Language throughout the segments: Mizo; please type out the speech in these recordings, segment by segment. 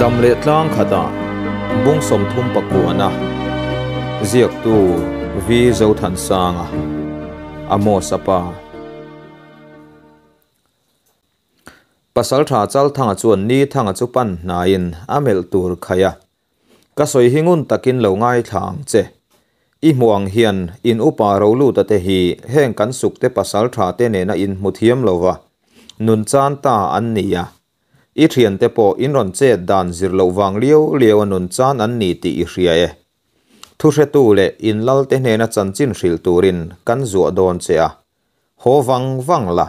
Dam leh tlang khatah bung 39 ziaktu V Zothansanga, Amos-a pa. Pasaltha Chalthanga chuan Ni Thanga chu pan hnaiin a melh tur khaih a, Ka sawi hi ngun takin lo ngaithla ang che. I hmuh ang hian in upa Roluta te hi heng kan sukte pasaltha te nena inhmu thiam lova nun chan ta an ni a. I thiante pawh in rawn chet dan zir loh vang liau liau a nun chan an ni tih i hria e. Thuhretu leh in lalte hnena chanchin hrilh turin kan zuah dawn che a. Haw vang vang la.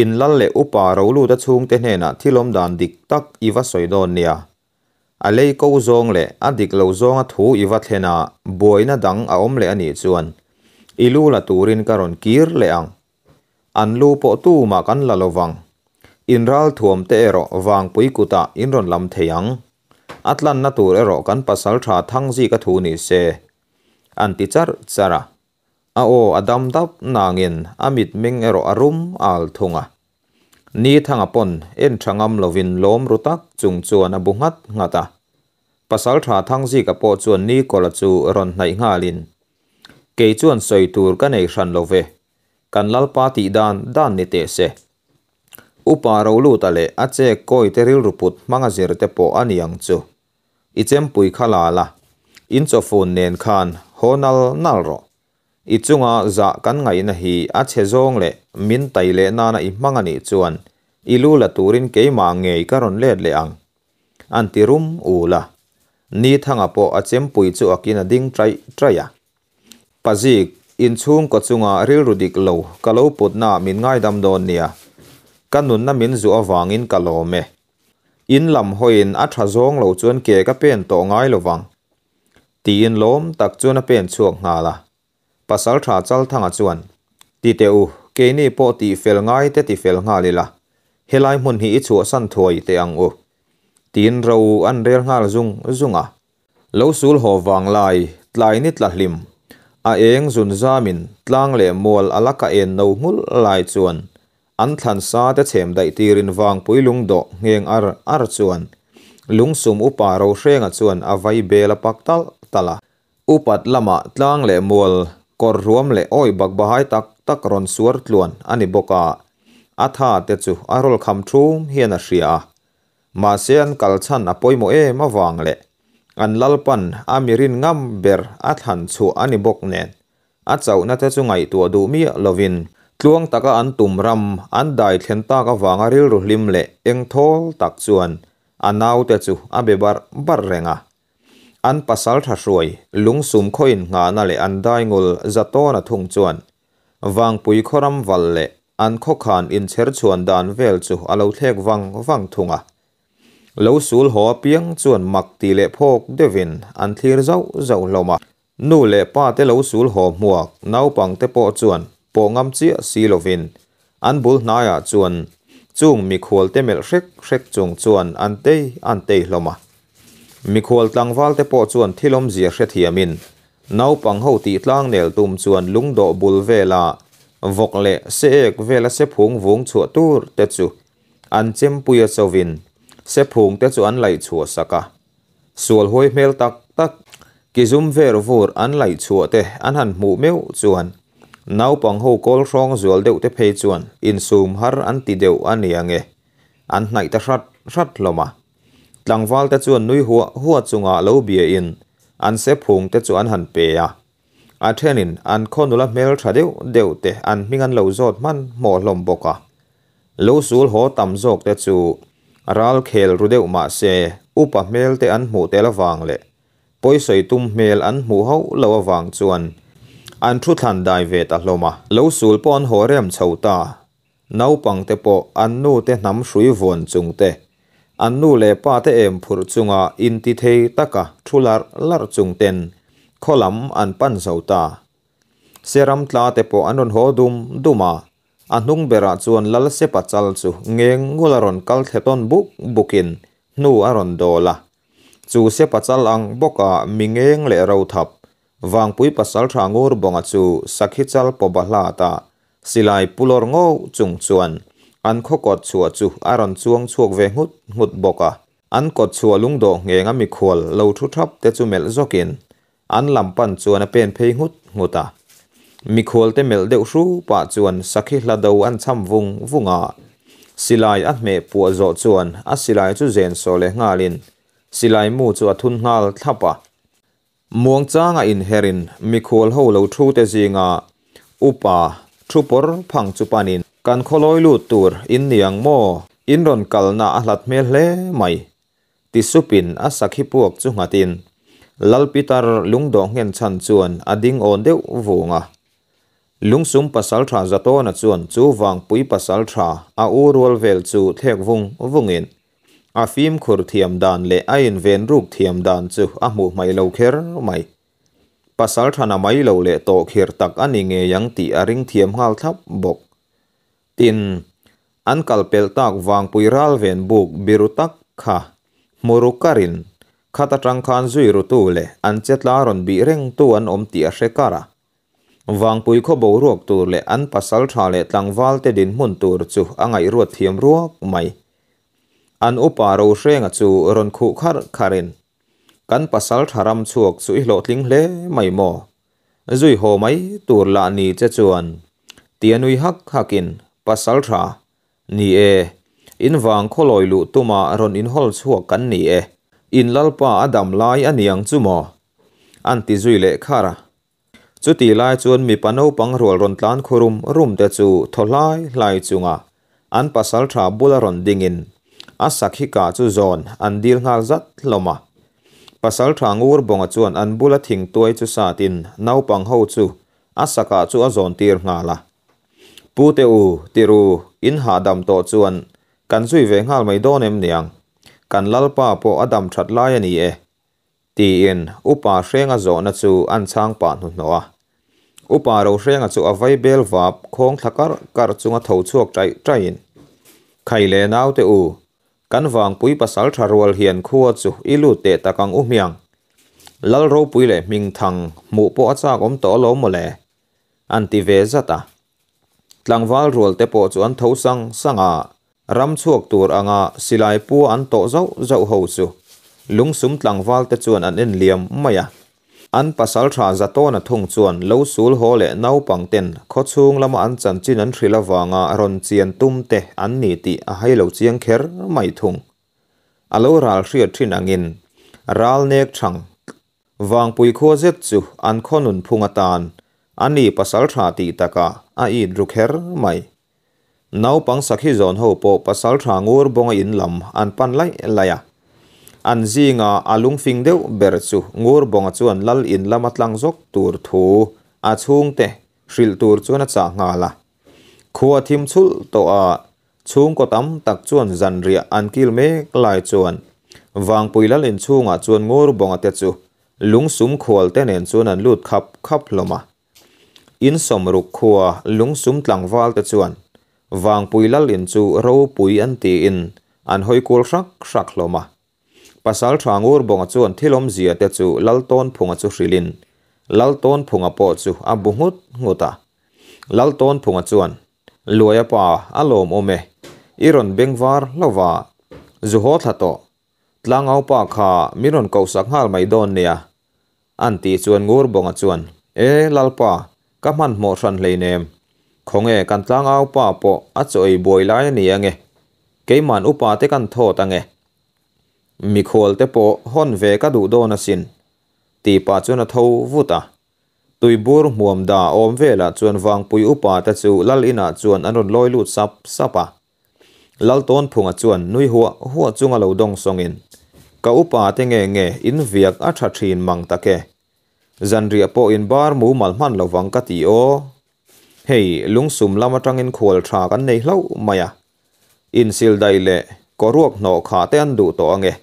In lal leh upa Roluta chhungte hnenah thil awm dan dik tak i va sawi dawn nia. A lei ko zawng leh a dik lo zawnga thu i va thlen a, buaina dang a awm leh a nih chuan i lu la turin ka rawn kir leh ang. An lu pawh tumah kan la lo vang. In ral thuam te erawh vangpui kutah in rawn lam thei ang. A tlanna tur erawh kan pasaltha Thangzika thu ni se. An ti charh charh a. A aw a dam dap nangin a mitmeng erawh a rum al thung a. Ni Thanga pawn en tha ngam lovin lawm ru tak chung chuan a bu nghat nghat a. Pasaltha Thangzika pawh chuan Ni Kawla chu rawn hnaih nghalin, Kei chuan sawi tur ka nei hran lo ve, kan Lalpa tih dan dan ni teh se. Upa Roluta leh a chek kawite rilru put hmanga zir te pawh a ni ang chu. I chempui kha la la, in chawfun nen khan haw nal nal rawh. I chunga zah kan ngaihna hi a chhe zawng leh min tai leh nana i hmang a nih chuan i lu la turin keimah ngei ka rawn let leh ang. An ti rum ul a. Ni Thanga pawh a chempui chu akin a ding ṭaih ṭaih a. Pazik, inchhungkaw chunga rilru dik lo ka lo putna min ngaidam dawn nia. Ka nunna min zuah avangin ka lawm e. In lam hawiin a tha zawng lo chuan ke ka pen tawh ngai lo vang. Tiin lawm tak chuan a pen chhuak nghal a. Pasaltha Chalthanga chuan, Ti teh u, keini pawh tih fel ngai te ti fel nghal ila, helai hmun hi i chhuahsan thuai teh ang u. Tiin ro an rel nghal zung zung a. Lo sul haw vang lai, tlai ni tla hlim, a eng zun zamin tlang leh mual a la ka en no nghulh lai chuan An thlan sa te chhem daih tirin vangpui lungdawh ngheng ar ar chuan lungsum upa Rohrenga chuan a vai bel a pak talh talh a. Upat lamah tlang leh mual, kawr ruam leh awi bak bahai tak tak rawn suar tluan a ni bawk a, a tha te chu a rawl kham thum hian a hria a. Mahse an kal chhan a pawimawh em avang leh an Lalpan a mirin ngam ber a thlan chhuah a ni bawk nen A chauhna te chu ngaihtuah duh miah lovin tluang taka an tum ram an dai thlen tak avanga rilru hlim leh eng thawl tak chuan a naute chu a be barh barh reng a. An pasal tha hruai lungsum khawiin nghahna leh an daingul zatawna thung chuan Vangpui khawram val leh an khawkhan inchher chhuan dan vel chu a lo thlek vang vang thung a. Lo sul haw apiang chuan mak ti leh phawk deuhin an thlir zauh zauh hlawm a. Nu leh pa te lo sul haw hmuak naupang te pawh chuan pawh ngam chiah si lovin an bul hnaiah chuan chung mikhual te melh hrek hrek chung chuan an tei an tei hlawm a. Mikhual tlangval te pawh chuan thil awmzia hrethiamin naupang ho tih tlang nel tum chuan lungdawh bul vela vawk leh se ek vela se phung vung chhuah tur te chu an chempuia chovin se phung te chu an laih chhuah sak a. Sual huai hmel tak tak, ki zum ver vur an laih chhuah te an han hmuh meuh chuan naupang ho kawl hrawng zual deuh te phei chuan insum har an ti deuh a nia nge, an hnaih ta hrat hrat hlawm a. Tlangval te chuan nui huah huah chunga lo biain an se phung te chu an han pe a. A thenin an khaw nula hmel tha deuh deuh te an hming an lo zawt hman hmawh hlawm bawk a. Lo sul haw tam zawk te chu ral khel ru deuh mah se upa hmel te an hmuh tel avang leh pawisawi tum hmel an hmuh hauh lo avang chuan an thu thlan dai ve ta hlawm a. Lo sul pawh an haw rem chho ta. Naupang te pawh an nu te hnam hrui vawn chung te, an nu leh pa te em phurh chunga inti thei taka thu larh larh chung ten khaw lam an pan zo ta. Seram tla te pawh an rawn haw dum dum a, A hnung berah chuan Lal Sepa chal chu ngeng ngul a rawn kal thle tawn buk bukin hnu a rawn dawl a. Chu Sepa chal ang bawka mi ngeng leh ro thap, Vangpui pasaltha ngur bawnga chu sakhi chal pawba hlata silai pulawr ngauh chung chuan an khaw kawt chhuah chu a rawn chuang chhuak ve nghut nghut bawk a. An kawtchhuah lungdawh nghenga mikhual lo thu thap te chu melh zawkin an lam pan chuan a pen phei nghut nghut a. Mikhual te melh deuh hru pah chuan sakhi hla do an cham vung vung a. Silai a hmeh puah zawh chuan a silai chu zen sawh leh nghalin silai mu chu a thun nghal thlap a. Muangchanga inherin mikhual ho lo thu te zinga upa thu pawr phang chu panin kan khawlawi lut tur in niang maw? In rawn kalna a hlat hmel hle mai. Ti supin a sakhi puak chu nghatin Lal Pitar lungdawh nghen chhan chuan a ding awn deuh vung a. Lungsum pasaltha Zatawna chuan chu vangpui pasaltha a u rual vel chu thlek vung vungin a fimkhur thiam dan leh a inven ruk thiam dan chu a hmuh hmaih lo kher mai. Pasaltha na mai lo leh tawh khir tak a ni ngei ang tih a ring thiam nghal thlap bawk. Tin, an kal pelh tak vangpui ralven buk biru tak kha hmu ru karin khat atang khan zui rutu leh an chetla rawn bih rengtu an awm tih a hre kar a. Vangpui khaw boruak tur leh an pasal tha leh tlangval te dinhmun tur chu a ngaihruat thiam ruak mai. An upa Rohrenga chu rawn khuh kharh kharhin, Kan pasal tha ram chhuak chu i hlawhtling hle mai maw? Zui haw mai tur lah ni che chuan tia nui hak hakin, Pasal tha, ni e, in vang khawlawi luh tuma rawn inhawl chhuak kan ni e, in lalpa a dam lai a niang chu maw? An ti zui leh khar a. Chutih lai chuan mipa naupang rual rawn tlan khu rum rum te chu thaw hlai hlai chunga an pasal tha bula rawn dingin a sakhi kah chu zawn an dil nghal zat hlawm a. Pasal tha ngur bawnga chuan an bula thing tuai chu satin naupang ho chu a sakah chu a zawn tir nghal a. Pu te u, tir u, in hahdam tawh chuan kan zui ve nghal mai dawn em niang? Kan lalpa pawh a dam that lai a ni e. Tiin Upa Hrenga zawhna chu an chhang pah hnuhnawh a. Upa Rohrenga chu a vai bel vap khawng thla karh karh chunga tho chhuak ṭaih ṭaihin, Khai le naute u, kan vangpui pasal ṭha rual hian khua chu i lut teh tak ang u hmiang. Lal ropui leh hmingthang hmuh pawh a chak awm tawh alawm mawle, an ti ve zat a. Tlangval rual te pawh chu an tho sang sang a, ram chhuak tur anga silai pua an tawh zauh zauh ho chu lungsum tlangval te chuan an en liam mai a. An pasaltha Zatawna thung chuan lo sul haw leh naupang ten khawchhung lama an chanchin an hrilh avanga rawn chian tum te an ni tih a hai lo chiang kher mai thung. A lo ral hriat thin angin ral nek chhang Vangpui khua zet chu an khaw nunphung atan a ni pasal tha tih takah a it ru kher mai. Naupang sakhi zawn ho pawh pasal tha ngur bawnga in lam an pan laih laih a. An zinga a lungfing deuh ber chu ngur bawnga chuan lal in lama tlang zawk tur thu a chhungte hrilh tur chuan a chah nghal a. Khua thim chhulh tawh a Chhungkaw tam tak chuan zanriah an kil mek lai chuan Vangpui lal inchhungah chuan Ngur bawnga te chu lungsum khual te nen chuan an lut khap khap hlawm a. In sawmruk khua lungsum tlangval te chuan Vangpui lal in chu ropui an tiin an hawi kual hrak hrak hlawm a. Pasal tha Ngur bawnga chuan thil awmzia te chu Laltawnphunga chu hrilhin Laltawnphunga pawh chu a bu nghut nghut a. Laltawnphunga chuan Luaia pa a lawm awm e, i rawn beng var hlauh a, zu haw thla tawh. Tlangau pa kha min rawn kohsak nghal mai dawn nia. An tih chuan Ngurbawnga chuan, E Lalpa, ka hmanhmawh hran hleinem. Khawnge kan tlangau pa pawh a chaw ei buai lai a ni ange. Keiman upa te kan thawt ange. Mikhual te pawh hawn ve ka duh dawn asin. Tih pah chuan a tho vut a. Tuibur hmuam da awm velah chuan Vangpui upa te chu Lal inah chuan an rawn lawi lut sap sap a. Lal Tawnphunga chuan nui huah huah chunga lo dawng sawngin, Ka upa te nge nge in viak a tha thin mang tak e. Zanriah pawh in bar mumal hman lovang ka ti aw. Hei, lungsum lam atangin khual tha kan nei hlauh mai a. Insil daih leh kawruak hnawh khah te an duh tawh ange.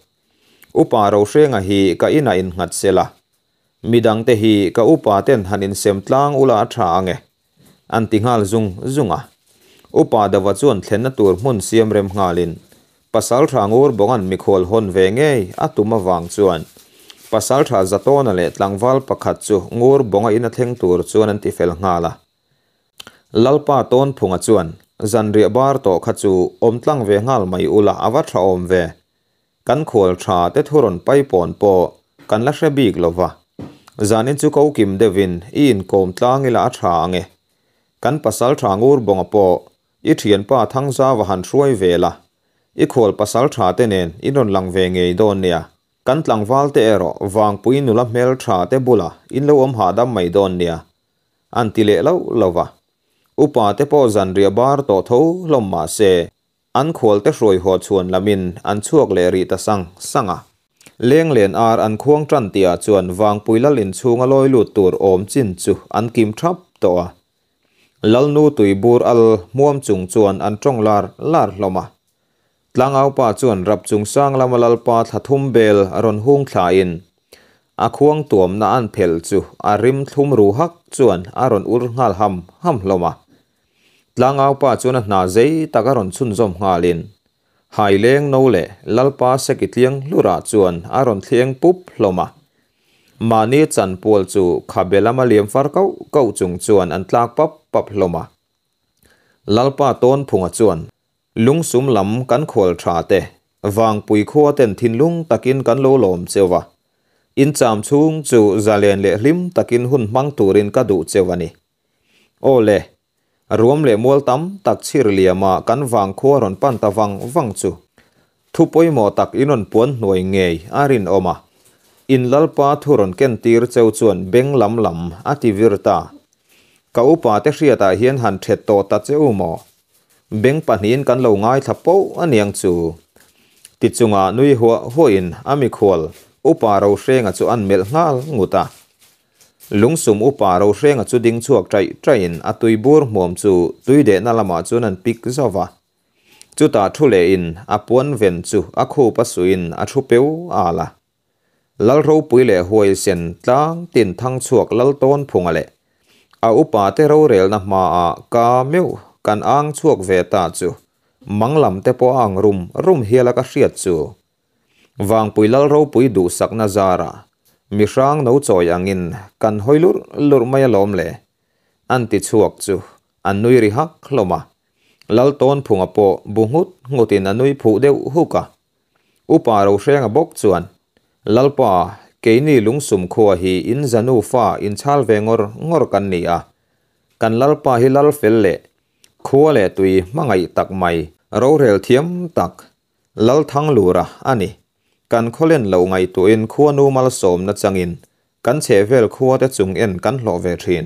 Upa Rohrenga hi ka inah innghat sela. Midang te hi ka upa ten han insem tlang ula a tha ang e, an ti nghal zung zung a. Upa Dava chuan thlenna tur hmun siam rem nghalin Pasaltha Ngur Bawnga'n mikhual hawn ve ngei a tum avang chuan Pasaltha Zatawna leh tlangval pakhat chu Ngur Bawnga ina thleng tur chuan an ti fel nghal a. Lalpa Tawnphunga chuan zanriah bar tawh kha chu awm tlang ve nghal mai ula a va tha awm ve. Kan khual tha te thu rawn paipawn pawh kan la hre bik lo va. Zanin chu ko kim deuhin i inkawm tlang ila a tha ang e. Kan pasal tha ngur bawnga pawh i thianpa Thangzauva han hruai ve la, i khual pasal tha te nen in rawn lang ve ngei dawn nia. Kan tlangval te erawh Vangpui nula hmel tha te bula in lo awm hahdam mai dawn nia. An ti leh loh lo va. Upa te pawh zanriah bar tawh tho hlawm mah se, An khualte hruai haw chhuan lamin an chhuak leh rih ta sang sang a. Lenglen ar an khuang tan tihah chuan Vangpui lal inchhunga lawi lut tur awm chin chu an kim thap tawh a. Lalnu tui bur al hmuam chung chuan an tawng lar lar hlawm a. Tlangaupa chuan rap chung sang lama lalpa thla thum bel rawn hung thlain a khuang tuamna an phelh chu a rim thlum ru hak chuan a rawn ur nghal ham ham hlawm a. Tlangaupa chuan a hna zei tak a rawn chhunzawm nghalin Haileng no leh Lalpa Seki tliang hlurah chuan a rawn thleng pup hlawm a. Mahni chanpual chu khabe lama liam far kauh kauh chung chuan an tlak pap pap hlawm a. Lalpa Tawnphunga chuan Lungsum lam kan khual tha te, Vangpui khua ten thinlung takin kan lo lawm cheu a. In cham chhung chu zalen leh hlim takin hun hmang turin ka duh cheu a ni. Aw le, ruam leh mual tam tak chhir liama kan vangkhua rawn pan ta vang vang chu. Thu pawimawh tak in rawn puan hnuai ngei a rinawm a, in Lalpa thu rawn ken tir cheu chuan beng lam lam a ti vir ta. Ka upa te hriatah hian han thet tawh ta che u maw? Beng pahnihin kan lo ngaithla poh a niang chu. Ti chunga nui huah huahin a mikhual upa Rohrenga chu an melh nghal ngut a. Lungsum upa Rohrenga chu ding chhuak ṭaih ṭaihin a tui bur hmuam chu tui dehna lamah chuan an pik zauh va. Chutah thu lehin a puan ven chu a khup a suiin a thu peu al a. Lal ropui leh huaisen tlang tin thang chhuak lal tawn phunga leh a upa te rorelna hmaah ka meuh kan ang chhuak ve ta chu mang lam te pawh a ang rum rum hial a ka hriat chu. Vangpui lal ropui duhsakna zarah mihrang no chawi angin kan hawi lurh lurh mai alawm le. An ti chhuak chu an nui ri hak hlawm a. Lal Tawnphunga pawh bu nghut nghutin a nui phuh deuh huk a. Upa Rohrenga bawk chuan, Lalpa, keini lungsum khua hi in zanu fa inchhal ve ngawr ngawr kan ni a. Kan Lalpa hi lal fel leh khua leh tui hmangaih tak mai, rorel thiam tak, Lalthanglura a ni. Kan khawlen lo ngaihtuahin khuanu malsawmna changin kan chhehvel khuate chung en kan hlawh ve thin.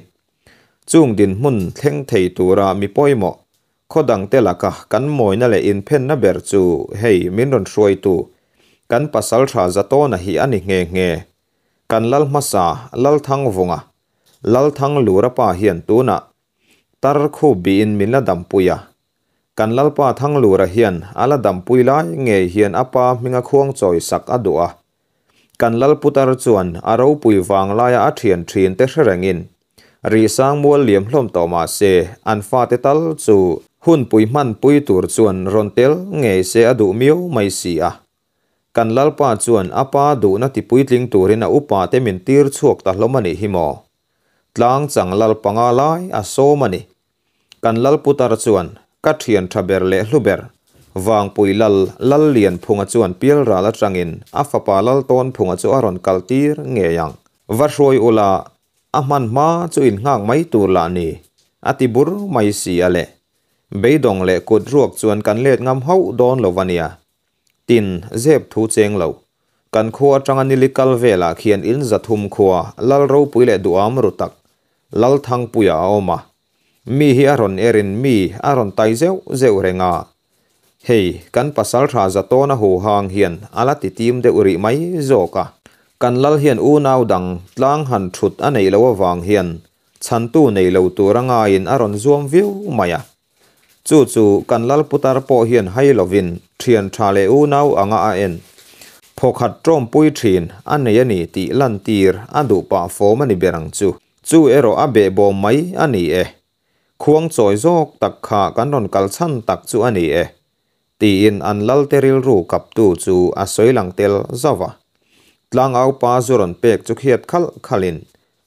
Chung dinhmun thleng thei tura mi pawimawh khaw dangte laka kan mawina leh inphenna ber chu hei min rawn hruaitu kan pasaltha Zatawna hi a ni nghe nghe. Kan lal hmasa Lalthangvunga, Lalthanglura pa hian tunah tar khup bihin min la dampui a. Kan Lalpa Thanglura hian a la dampui lai ngei hian a pa hminga khuang chawi sak a duh a. Kan Lalputar chuan a ropui vang laia a thian thin te hre rengin Rihsang mual liam hlawm tawh mah se an fate tal chu hunpui hmanpui tur chuan rawn tel ngei se a duh miau mai si a. Kan Lalpa chuan a pa duhna tipuitling turin a upate min tir chhuak ta hlawm a nih hi maw? Tlang chang lal panga lai a sawm a ni. Kan lal putar chuan ka thian tha ber leh hlu ber Vangpui lal Lal Lianphunga chuan pialral atangin a fapa Lal Tawnphunga chu a rawn kal tir ngei ang. Va hruai ula, a hman hma chu in nghak mai tur lah ni, a ti bur mai si a le. Beidawng leh kut ruak chuan kan let ngam hauh dawn lo va nia. Tin, zep thu cheng lo. Kan khua atanga nili kal velah khian in zathum khua Lal ropui leh duham ru tak Lal Thangpuia a awm a. Mi hi a rawn erin mi a rawn tai zeuh zeuh reng a. Hei, kan pasaltha Zatawna huhang hian a la ti tim deuh rih mai zawk a. Kan lal hian unau dang tlang han thut a neih loh avang hian chhantu nei lo tur a ngaiin a rawn zuam viau mai a. Chu chu kan lal putar pawh hian hai lovin thian tha leh unau anga a en phawkhat tawmpui thin a nei a ni tih lantir a duh pah fawm a ni ber ang chu. Chu erawh a behbawm mai a ni e. Khuang chawi zawk tak kha kan rawn kal chhan tak chu a ni e, tiin an lalte rilru kaptu chu a sawi lang tel zauh a. Tlangau pa zu rawn pek chu khiat khalh khalhin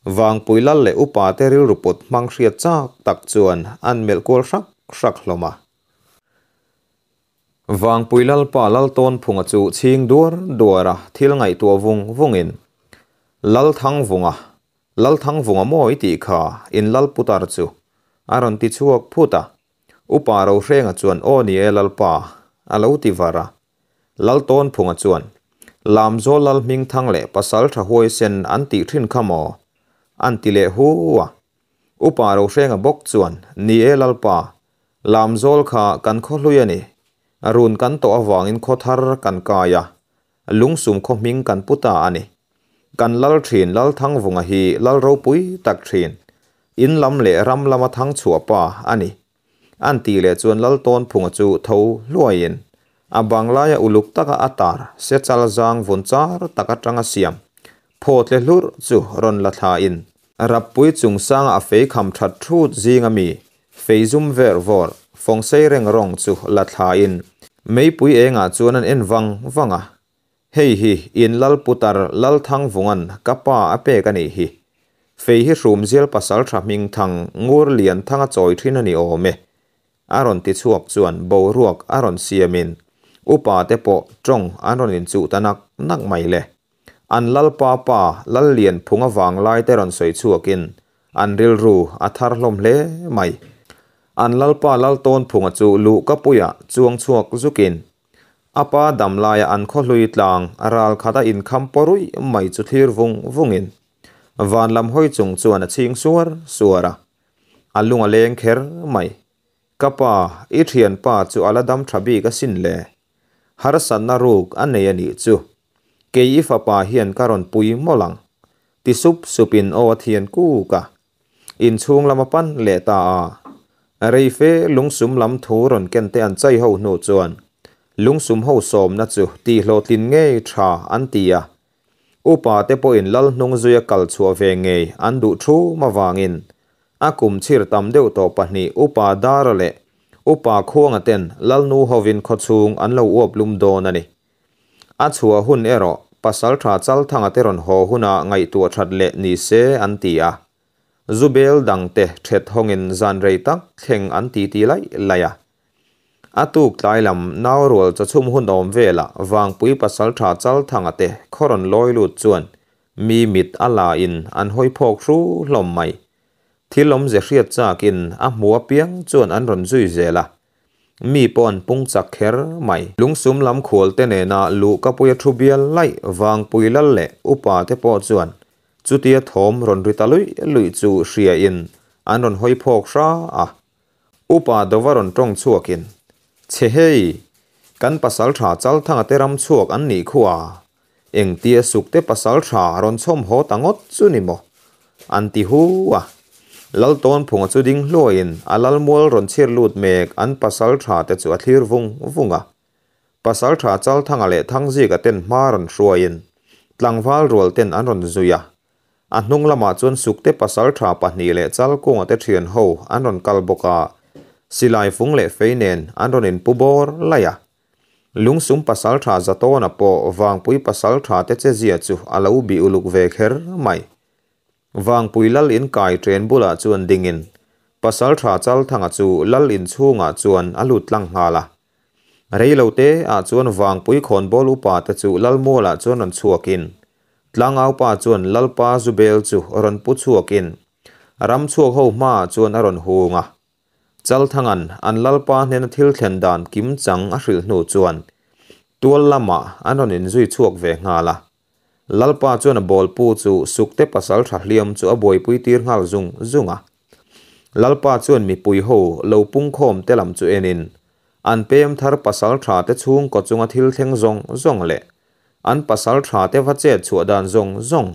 Vangpui lal leh upate rilru put hmang hriat chak tak chuan an melh kual hrak hrak hlawm a. Vangpui Lalpa Laltawnphunga chu chhing duar duar a thil ngaihtuah vung vungin, Lalthangvunga, Lalthangvunga maw i tih kha, in lal putar chu a rawn ti chhuak phut a. Upa Rohrenga chuan Aw ni e Lalpa a lo ti var a. Laltawnphunga chuan, Lamzawl Lal Hmingthang leh Pasaltha Huaisen an tih thin kha maw? An ti leh hu a. Upa Rohrenga bawk chuan, Ni e Lalpa, Lamzawl kha kan khaw hlui a ni. Run kan tawh avangin khaw thar kan kai a, lungsum khaw hming kan pu ta a ni. Kan lal thin Lalthangvunga hi lal ropui tak thin, in lam leh ram lama thang chhuah pa a ni. An tih leh chuan Laltawnphunga chu tho hluaiin a banglaia uluk taka a tar se chal zang vun char tak atanga siam phaw tle hlurh chu rawn la thlain Rappui chungsanga a fei kham that thut zinga mi fei zum ver vawr fawng sei reng rawng chu la thlain meipui engah chuan an en vang vang a. Hei hi in lal putar Lalthangvunga'n ka pa a pek a nih hi. Fei hi Hrumzial pasaltha hmingthang Ngur Lianthanga chawi thin a ni awm e. A rawn ti chhuak chuan boruak a rawn siamin upa te pawh tawng an rawn inchuh ta nak nak mai le. An lalpa pa Lallianphunga vanglai te rawn sawi chhuakin an rilru a thar hlawm hle mai. An lalpa Laltawnphunga chu luhkapuiah chuang chhuak zukin A pa dam laia an khaw hlui tlang ral khat a inkham paw ruih mai chu thlir vung vungin van lam hawi chung chuan a chhing suar suar a, a lung a leng kher mai. Ka pa, i thianpa chu a la dam tha bik asin le. Harsatna ruk a nei a nih chu. Kei i fapa hian ka rawn pui mawlh ang. Ti sup supin aw a thian kuk a. Inchhung lam a pan leh ta a. Reife lungsum lam thu rawn ken te an chai ho hnu chuan lungsum ho sawmna chu tihhlawhtlin ngei tha an ti a. Upa te pawhin lal hnung zuia kal chhuah ve ngei an duh thum avangin a kum chhir tam deuh tawh pahnih Upa Dara leh Upa Khuanga ten Lalnu hovin khawchhung an lo uap lum dawn a ni. A chhuah hun erawh Pasaltha Chalthanga te rawn haw huna ngaihtuah that leh ni se an ti a. Zubel dangte thet hawngin zan rei tak thleng an titi laih laih a. A tuk tlai lam naurual chawchhum hun awm velah Vangpui Pasaltha Chalthanga te khaw rawn lawi lut chuan mi mit a la in an hawi phawk hru hlawm mai. Thil awmze hriat chakin a hmu apiang chuan an rawn zui zel a. Mi pawh an pung chak kher mai. Lungsum lam khual te nena luhkapuia thu bial laih Vangpui lal leh upa te pawh chuan chutia thawm rawn ri ta luih luih chu hria in an rawn hawi phawk hra a. Upa dova rawn tawng chhuak in, Chhe hei! Kan pasaltha Chalthanga te ram chhuak an nih khu a, Engtia sukte pasaltha rawn chhawm haw ta ngawt chu ni maw? An ti hu a. Laltawnphunga chu ding hluaiin a lalmual rawn chhir lut mek an pasaltha te chu a thlir vung vung a. Pasaltha Chalthanga leh Thangzika ten hma rawn hruaiin tlangval rual ten an rawn zui a. A hnung lamah chuan sukte pasaltha pahnih leh Chalkunga te thian ho an rawn kal bawk a. Silai fung leh fei nen an rawn inpu bawr laih a. Lungsum pasaltha Zatawna pawh Vangpui pasaltha te chezia chu a lo bih uluk ve kher mai. Vangpui lal in kai chen bulah chuan dingin pasaltha Chalthanga chu lal in chhungah chuan a lut tlang nghal a. Reilote ah chuan Vangpui khawnbawl upa te chu lal mualah chuan rawn chhuakin Tlangaupa chuan Lalpa Zubel chu rawn pu chhuakin ramchhuak ho hmaah chuan a rawn hung a. Chalthanga'n an Lalpa hnena thil thlen dan kim chang a hrilh hnu chuan tual lamah an rawn inzui chhuak ve nghal a. Lalpa chuan a bawlpu chu Sukte pasaltha hliam chu a buaipui tir nghal zung zung a. Lalpa chuan mipui ho lo pungkhawm te lam chu enin an pem thar pasaltha te chhungkaw chunga thil thleng zawng zawng leh an pasaltha te va chet chhuah dan zawng zawng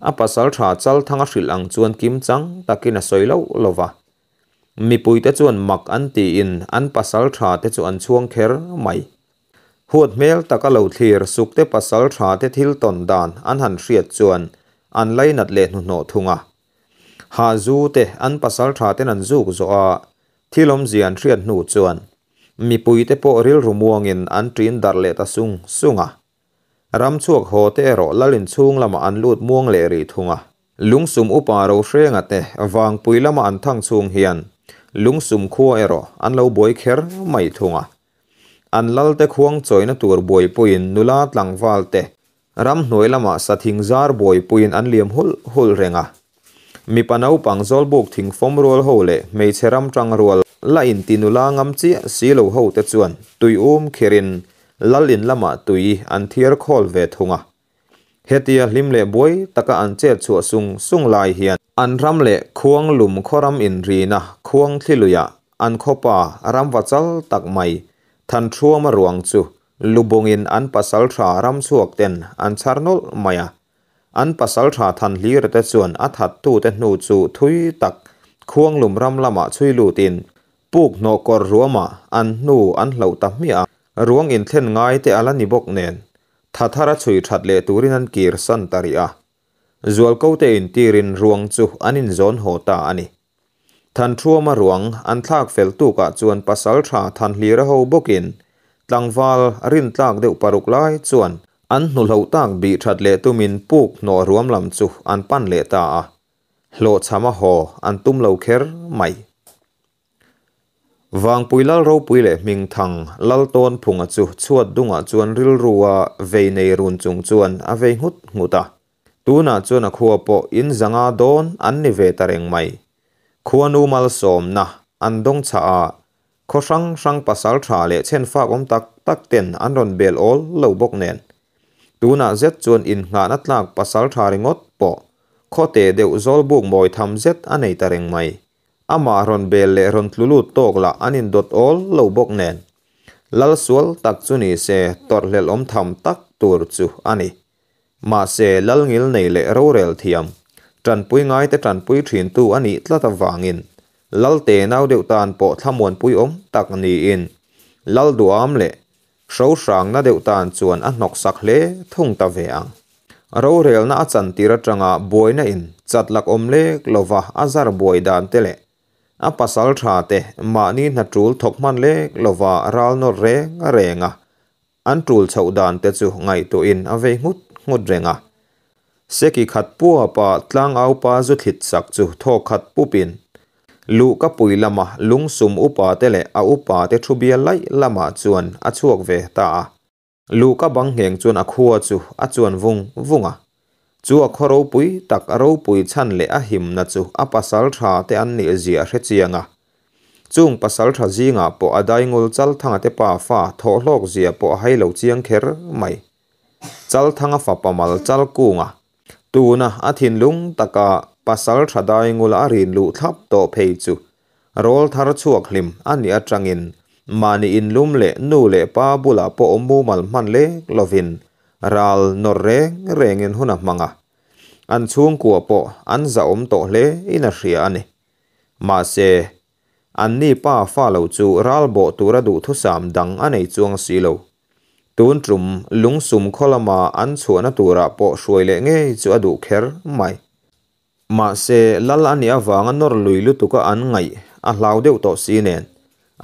a pasaltha Chalthanga hrilh ang chuan kim chang takin a sawi loh lo va. Mipuite chuan mak an tiin an pasal tha te chu an chhuang kher mai. Huat hmel taka lo thlir sukte pasal tha te thil tawn dan an han hriat chuan an lainat leh hnuhnawh thung a. Ha zu te an pasal tha ten an zuk zawh a, thil awmzia an hriat hnu chuan mipuite pawh rilru muangin an ṭin darh leh ta sung sung a. Ram chhuak haw te erawh lal inchhung lamah an lut muang leh rih thung a. Lungsum upa Rohrenga te Vangpui lama an thang chhung hian Lungsum khua erawh an lo buai kher mai thung a. An lalte khuang chawina tur buaipuiin nula tlangval te ramhnuai lamah sathing zar buaipuiin an liam hulh hulh reng a. Mipa naupang zawlbuk thing fawm rual ho leh hmeichhe ram tang rual la inti nula ngam chiah si lo ho te chuan tui um khirin lal in lamah tui an thiar khawl ve thung a. Hetia hlim leh buai taka an chet chhuah sung sung lai hian an ram leh khuang lum khawram inrina khuang thli luiah an khawpa ramva chal tak mai Thanṭhuama ruang chu lubungin an pasalṭha ramchhuak ten an chhar nawlh mai a. An pasalṭha Thanhlira te chuan a thattute hnu chu thui tak khuang lum ram lamah chhui lutin puk hnawh kawr ruamah an hnu an hloh ta hmiah a. Ruang inthlen ngai te a la ni bawk nen Tha thara chhui that leh turin an kir san ta rih a. Zualko te intirin ruang chu an inzawn haw ta a ni. Thanṭhuama ruang an thlak fel tukah chuan pasalṭha Thanhlira ho bawkin tlangval rintlak deuh paruk lai chuan an hnuhloh tak bih that leh tumin puk hnawh ruam lam chu an pan leh ta a. Hlawhchhama haw an tum lo kher mai. Vangpui Lal ropui leh Hmingthang Lal Tawnphunga chu chhuat dungah chuan rilrua vei nei run chung chuan a vei nghut nghut a. Tunah chuan a khua pawh in zanga dawn an ni ve ta reng mai. Khuanu malsawmna an dawng chhah a, khaw hrang hrang pasal tha leh chhenfak awm tak tak ten an rawn bel awl lo bawk nen. Tunah zet chuan innghahna tlak pasal tha ringawt pawh khawte deuh zawlbuk mawi tham zet a nei ta reng mai. Amah rawn bel leh rawn tlu lut tawk lah an indawt awl lo bawk nen. Lal sual tak chu ni se tawrhhlelh awm tham tak tur chu a ni. Mahse lal ngil nei leh rorel thiam, tanpui ngaite tanpui thintu a nih tlat avangin lal te nau deuh tan pawh thlamuanpui awm tak niin lal duham leh Hrohrangna deuh tan chuan a hnawksak hle thung ta ve ang. Rorelna a chantir atanga buaina in chat lak awm lek lova a zar buai dan te leh a pasal tha te mahni hna tul thawk hman lek lova ral nawr reng reng a an tul chhoh dan te chu ngaihtuahin a vei nghut nghut reng a. Seki khat puapa tlangaupa zu thlit sak chu thaw khat pupin Luh ka pui lama lungsum upa te leh a upa te thu bia laih lamah chuan a chhuak ve ta a. Luh ka bang ngheng chuan a khua chu a chuan vung vung a. Chu a khaw ropui tak a ropui chhan leh a himna chu a pasal tha te an nih zia a hre chiang a. Chung pasal tha zingah pawh a daingul Chalthanga te pa fa thawhhlawk zia pawh a hai lo chiang kher mai. Chalthanga fapa mal Chalkunga Tuna a thinlung taka pasal tha dai ngula a rin luh thlap tawh phei chu rawl thar chhuak hlim a nih atangin mahni inlum leh nu leh pa bulah pawh awm mumal hman lek lovin ral nawr reng rengin hun a hmang a, an chhungkua pawh an zahawm tawh hle in a hria a ni. Mahse, anni pa fa lo chu ral bawh tura duhthusam dang a nei chuang si lo. Tun tum lungsum khaw lama an chhuahna turah pawh hruai leh ngei chu a duh kher mai. Mahse, lal a nih avanga nawr lui lutuka an ngaih a hlau deuh tawh si nen,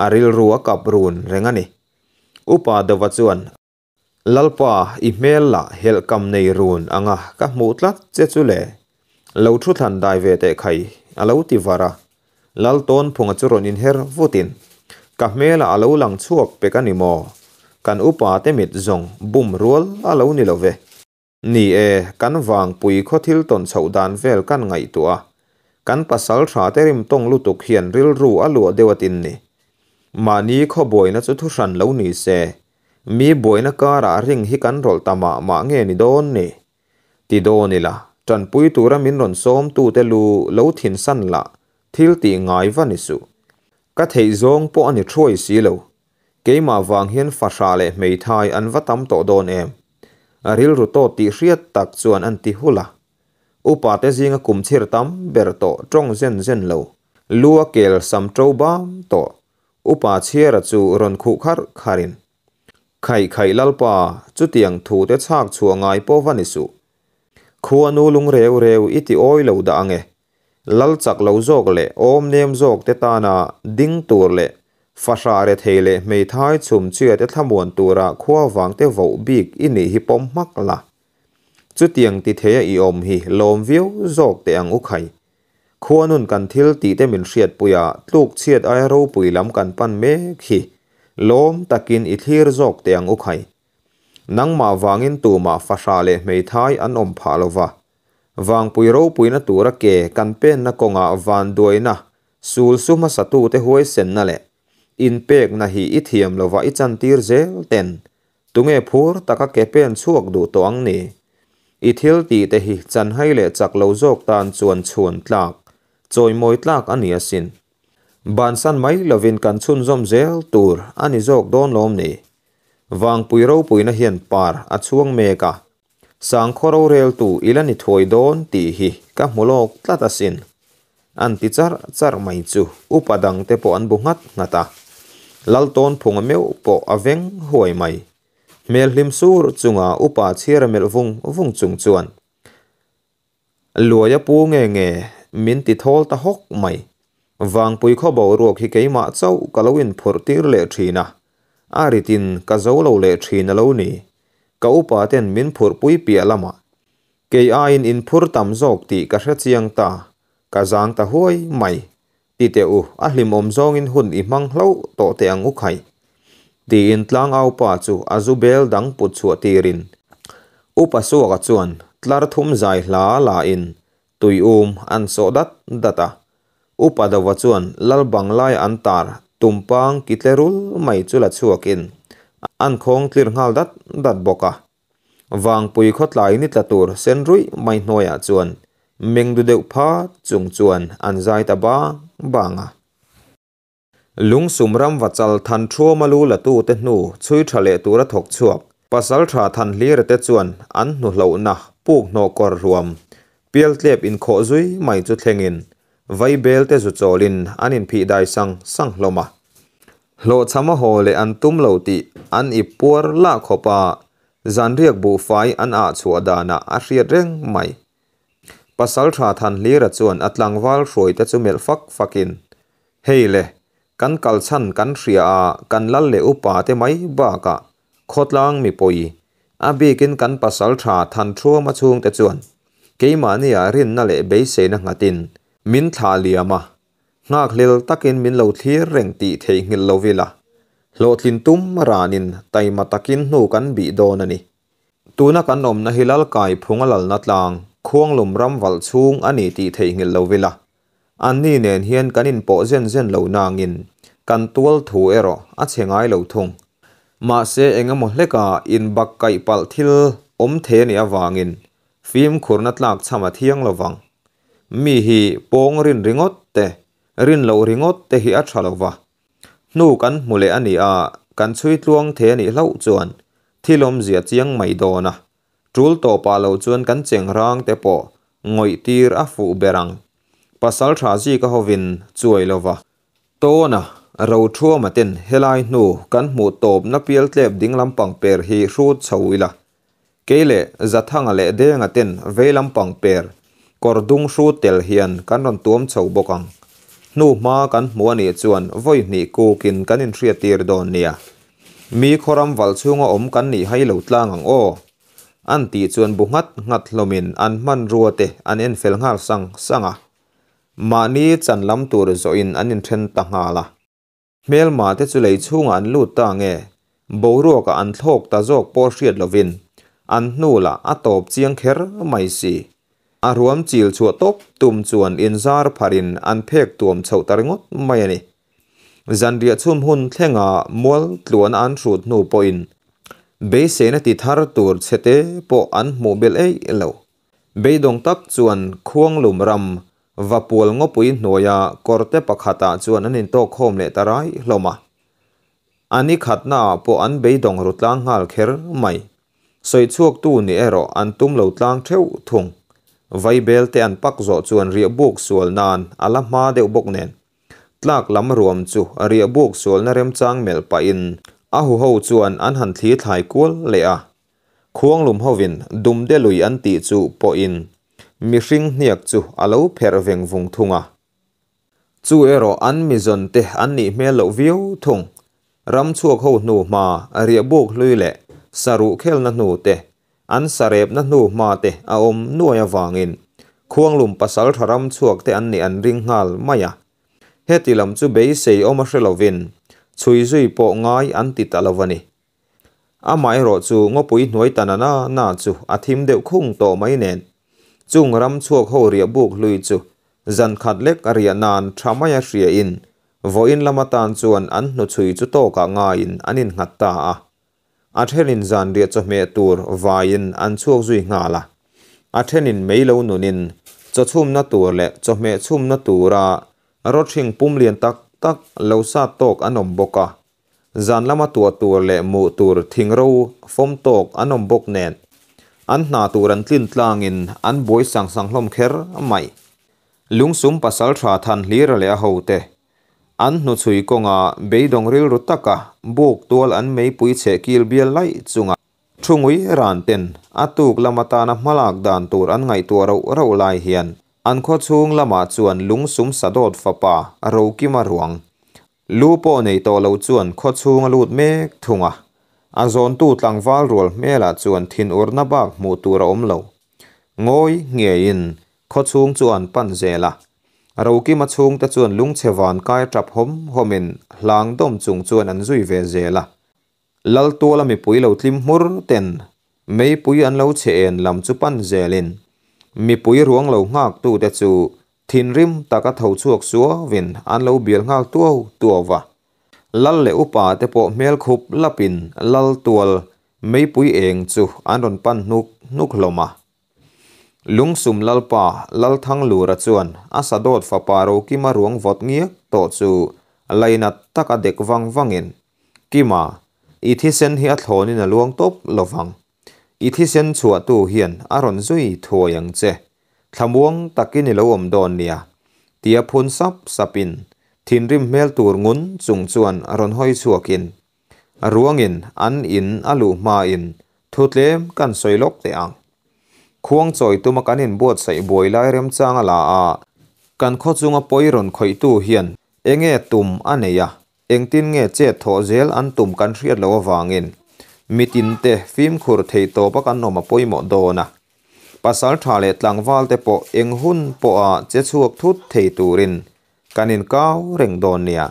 a rilru a kap run reng a ni. Upa Dova chuan, Lalpa, i hmel lah helhkam nei run anga ka hmuh tlat che chu le. Lo thu thlan dai ve teh khai, a lo ti var a. Laltawnphunga chu rawn inher vutin, Ka hmelah a lo lang chhuak pek a ni maw? Kan upa te mit zawng bum rual a lo ni lo ve. Ni e, kan vangpui khaw thil tawn chhoh dan vel kan ngaihtuah a, kan pasal tha te rim tawng lutuk hian rilru a luah deuh atin ni. Mahni khaw buaina chu thu hran lo ni se, mi buaina karah ring hi kan rawlh ta mah mah nge ni dawn ni? Ti dawn ila, tanpui tura min rawn sawmtute lu lo thinsan lah thil tih ngai va ni suh. Ka theih zawng pawh a ni thuai si lo. Keimah vang hian fahrah leh hmeithai an va tam tawh dawn em? A rilru tawt tih hriat tak chuan an ti hulh a. Upa te zinga kum chhir tam ber tawh tawng zen zen lo, lu a kel sam to bam tawh Upa chhiara chu rawn khuh kharh kharhin, Khaih khaih Lalpa, chutiang thu te chhak chhuah ngai pawh va ni suh. Khuanu lung reu reu i ti awi lo dah ange. Lal chak lo zawk leh awm nem zawk te tana ding tur leh fahrah rethei leh hmeithai chhum chhia te thlamuan tura khua vang te voh bik i nih hi pawm hmak la. Chutiang ti theia i awm hi lawm viau zawk teh ang u khai. Khuanun kan thil tih te min hriatpuia tluk chhiat aia ropui lam kan pan mek hi. lawm takin i thlir zawk teh ang u khai. Nangmah vangin tumah fahrah leh hmeithai an awm phah lo va. Vangpui ropuina tura ke kan penna kawngah vanduaina sul su hmasatute huaisenna leh inpekna hi i thiam lova i chantir zel ten tunge phur taka ke pen chhuak duh tawh ang ni? I thil tih te hi chanhai leh chak lo zawk tan chuan chhuan tlak, chawimawi tlak a ni asin. Bansan mai lovin kan chhunzawm zel tur a ni zawk dawn lawm ni? Vangpui ropuina hian par a chhuang mek a, sangkhaw roreltu i la ni thuai dawn tih hi ka hmu lawk tlat asin. An ti charh charh mai chu upa dangte pawh an bu nghat nghat a, Laltawnphunga meuh pawh a veng huai mai. Hmel hlim sur chunga upa chhiar a melh vung vung chung chuan Luaia pu nge nge min ti thawl ta hawk mai. Vangpui khaw boruak hi keimah chauh ka lo inphurh tir leh thin a, a ritin ka zo lo leh thin a lo ni. Ka upa ten min phurhpui piah lamah kei aiin inphur tam zawk tih ka hre chiang ta, ka zang ta huai mai. Ti teh u, a hlimawm zawngin hun i hmang hlauh tawh teh ang u khai. Tiin tlangaupa chu a zu bel dang put chhuah tirin Upa Suaka chuan tlar thum zai hla la in tui um an sawh dat dat a. Upa Dova chuan lal banglai an tar tumpang ki tle rul mai chu la chhuakin an khawng tlir nghal dat dat bawk a. Vangpui khawtlai ni tla tur sen ruih mai hnuaiah chuan mengdu deuh phat chung chuan an zai ta bang bang a. Lungsum ram vachal than thuama lu la tute hnu chhui tha leh tura thawk chhuak pasal tha than hlira te chuan an hnu hlohna puk hnawh kawr ruam pial tlep inkhawh zui mai chu thlengin vaibel te zu chawlin an inphih dai sang sang hlawm a. Hlawhchham a haw leh an tum lo tih an ip puar lah khawp a, zanriak buhfai an ah chhuah danah a hriat reng mai. Pasalṭha Thanhlira chuan a tlangval hruaite chu melh fak fakin, Hei le, kan kal chhan kan hria a, kan lal leh upa te mai bakah khawtlang mipui, a bikin kan pasalṭha Thanṭhuama chhungte chuan keimahnia rinna leh beiseina nghatin min thlah liam a, nghakhlel takin min lo thlir reng tih theihnghilh lo ila, hlawhtlin tum ranin taima takin hnu kan bih dawn a ni. Tuna kan awmna hi Lalkai phunga lalna tlang, Khuanglum ram valh chhung a ni tih theihnghilh lo ila. Anni nen hian kan inpawh zen zen lo nangin kan tual thu erawh a chhe ngai lo thung. Mahse eng emaw hleka inbak kaih palh thil awm thei a nih avangin fimkhurna tlak chham a thiang lo vang. Mi hi pawng rin ringawt te, rin loh ringawt te hi a tha lo va. Hnu kan hmu leh a ni a, kan chhui tluang thei a nih hlauh chuan thil awmzia chiang mai dawn a, tul tawpah lo chuan kan cheng rang te pawh ngawih tir a fuh ber ang. Pasal tha zika hovin chuai lova. Tawna Rothuama ten helai hnu kan hmuh tawpna pial tlep ding lampang per hi hrut chho ila, Kei leh Zathanga leh Denga ten vei lampang per kawr dung hru tel hian kan rawn tuam chho bawk ang. Hnu hma kan hmu a nih chuan vawi hnih kukin kan inhriattir dawn nia. Mi khawram valh chhunga awm kan nih hai lo tlang ang aw. An tih chuan bu nghat nghat hlawmin an hmanrua te an enfel nghal sang sang a. Mahni chan lam tur zawhin an inthen ta nghal a. Hmelma te chu lei chhungah an lut ta nge? Boruakah an thlawk ta zawk pawh hriat lovin an hnu lah a tawp chiang kher mai si. A ruam chil chhuah tawp tum chuan inzar pharin an phek tuam chhoh ta ringawt mai a ni. Zanriah chhum hun thlenga mual tluana an hrut hnu pawhin beiseina ti thar tur chhete pawh an hmuh belh eih lo. Beidawng tak chuan Khuanglum ram Vapual ngawpui hnuaia kawrte pakhatah chuan an intawk khawm leh ta rai hlawm a. A ni khatnaah pawh an beidawng ru tlang nghal kher mai. Sawichhuaktu nih erawh an tum lo tlang theuh thung. Vaibel te an pak zawh chuan riahbuk sual nan a la hma deuh bawk nen. Tlak lam ruam chu riahbuk sualna remchang melh pahin a huho chuan an han thli thlai kual leh a. Khuanglum hovin Dumde lui an tih chu pawhin mihring hniak chu a lo pherh veng vung thung a. Chu erawh an mizawn te an nih hmel loh viau thung. Ram chhuak ho hnu hma riahbuk hlui leh saruh khelna hnu te, an sarepna hnu hma te a awm nuai avangin Khuanglum pasal tha ram chhuak te an nih an ring nghal mai a. Heti lam chu beisei awm a hre lovin Chhui zui pawh ngai an ti ta lo a ni. Amaherawhchu ngawpui hnuai ta na na na chu a thim deuh khung tawh mai nen. Chung ram chhuak ho riah buk hlui chu zan khat lek a riah nan tha mai a hria in vawiin lam atan chuan an hnuchhui chu tawkah ngaiin an innghat ta a. A thenin zanriah chawhmeh tur vaiin an chhuak zui nghal a, a thenin mei lo nunin chaw chhumna tur leh chawhmeh chhumna tura rawthing pum lian tak tak lo sat tawk an awm bawk a, zan lama tuah tur leh muh tur thingro fawm tawk an awm bawk nen an hna tur an tlin tlangin an buai sang sang hlawm kher mai. Lungsum pasaltha Thanhlira leh a hote An hnuchhui kawnga beidawng rilru taka buk tual an meipui chhe kil bial laih chunga thu ngui ran ten a tuk lam atana hmalak dan tur an ngaihtuah rauh rauh lai hian an khaw chhung lamah chuan lungsum sadawt fapa Rokima ruang lu pawh nei tawh lo chuan khaw chhung a lut mek thung a, a zawntu tlangval rual hmelah chuan thinurna bak hmuh tur a awm lo. Ngawi ngeiin khaw chhung chu an pan zel a. Rokima chhungte chuan lungchhe van kai tap hawm hawmin hlang dawm chung chuan an zui ve zel a. Laltuala mipui lo tlim hmur ten meipui an lo chhe en lam chu pan zelin mipui ruang lo nghak tute chu thinrim taka tho chhuak suauin an lo bial nghal tuau tuau va. Lal leh upa te pawh hmel khup lapin Laltual meipui eng chu an rawn pan hnuk hnuk hlawm a. Lungsum Lalpa Lalthanglura chuan a sadawt fapa Rokima ruang vawt ngiak tawh chu lainat taka dek vang vangin, Kima, i thisen hi a thlawnin a luang tawp lovang. I thisen chhuahtu hian a rawn zui thuai ang che. Thlamuang takin i lo awm dawn nia, tia phun sap sapin thinrim hmel tur ngun chung chuan rawn hawi chhuakin, Ruangin an in a luh hmain thu tlem kan sawi lawk teh ang. Khuang chawi tuma kan inbuatsaih buai lai remchang a la a, kan khaw chunga pawi rawn khawihtu hian enge tum a nei a, engtin nge chet thawh zel an tum kan hriat loh avangin mitinte fimkhur thei tawpa kan awm a pawimawh dawn a. Pasal tha leh tlangval te pawh eng hun pawha che chhuak thut thei turin kan inkau reng dawn nia.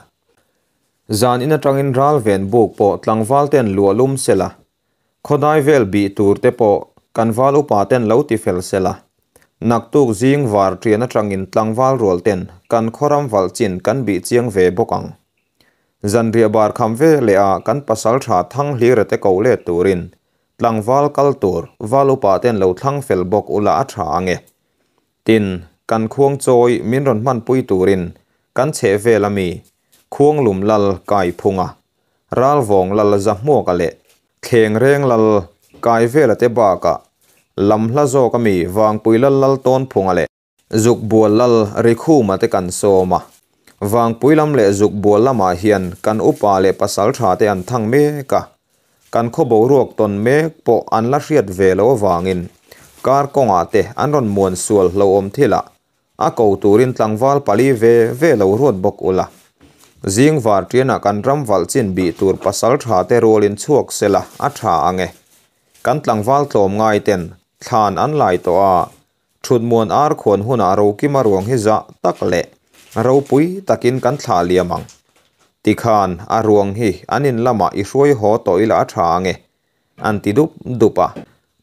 Zan in atangin ral ven buk pawh tlangval ten luah lum sela, khawdai vel bih tur te pawh kan val upa ten lo ti fel sela, naktuk zing var ṭian atangin tlangval rual ten kan khawram valh chin kan bih chiang ve bawk ang. Zanriah bar kham ve leh a kan pasal tha thang hlira te ko let turin tlangval kal tur val upa ten lo thlang fel bawk ula a tha ang e. Tin, kan khuang chawi min rawn hmanpui turin kan chheh vel ami Khuanglum lal kai phunga, Ralvawng lal Zahmuaka leh Thlengreng lal Kaivela te bakah lamhla zawk ami Vangpui lal Laltawnphunga leh Zukbual lal Rikhuma te kan sawm a. Vangpui lam leh Zukbual lamah hian kan upa leh pasaltha te an thang mek a. Kan khaw boruak tawn mek pawh an la hriat ve loh avangin kar kawngah te an rawn muan sual hlauhawm thilah A ko turin tlangval pali ve ve lo ruat bawk ula. Zing var ṭianah kan ram valh chin bih tur pasal ṭha te rualin chhuak sela a ṭha ang e. Kan tlangval tlawm ngai ten thlan an lai tawh a, ṭhutmuan ar khuan hunah Rokima ruang hi zah tak leh ropui takin kan thlah liam ang. Tikhan a ruang hi an in lamah i hruai haw tawh ila a ṭha ang e. An ti dup dup a.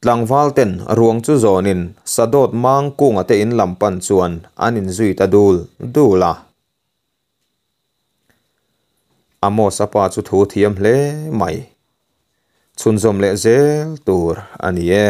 Tlangval ten ruang chu zawnin Sadawt mang kunga te in lam pan chuan an inzui ta dul dul a. Amos a pa chu thu thiam hle mai. Chhunzawm leh zel tur a ni e.